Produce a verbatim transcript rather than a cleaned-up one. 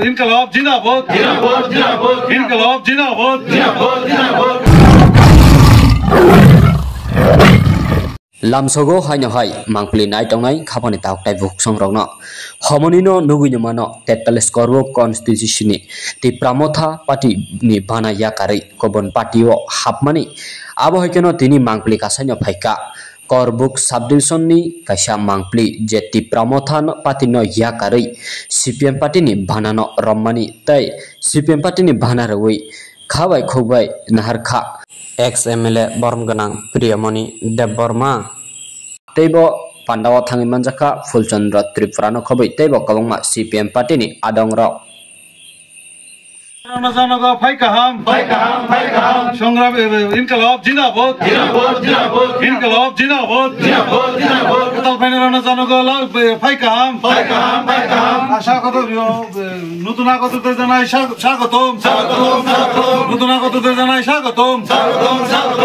Inqilab Zindabad! Zindabad, zindabad! Inqilab Zindabad! Zindabad, zindabad! Lamsogo haino hai mangpili nai tongnai khapani takhuk tai bukhuk songrokno. Homonino nugwino mano, tetalish Korbuk constituency ni Tipra Motha party ni bana yakarwi kubun party o hapmani. Abo hai kheno tini mangpili kasaino phaikha. Korbuk subdivision ni kaisa mangpili je Tipra Motha no party no yakarwi C P M party ni bana no romani tei C P M party ni bana rwui kha bai khuk bai nahar kha. Ex M L A borom gwnang Priyamoni Debbarma. Teibo pandao thangwi manjakha Phulchandra Tripura no khobwi teibo kwbangma C P M party ni adong rok. Rana janago phai kaham. Phai kaham, phai kaham. Songram, eh, eh, Inqilab Zindabad. Zindabad, zindabad. Inqilab Zindabad. Zindabad, zindabad. Kwtal phaina rana janago la, eh, phai kaham. Phai kaham, phai kaham. Asa koto yo, eh, nutun agottotwi janai sag-, swagotom. Swagotom, swagotom. Nutun agottotwi janai swagotom. Swagotom, swagotom.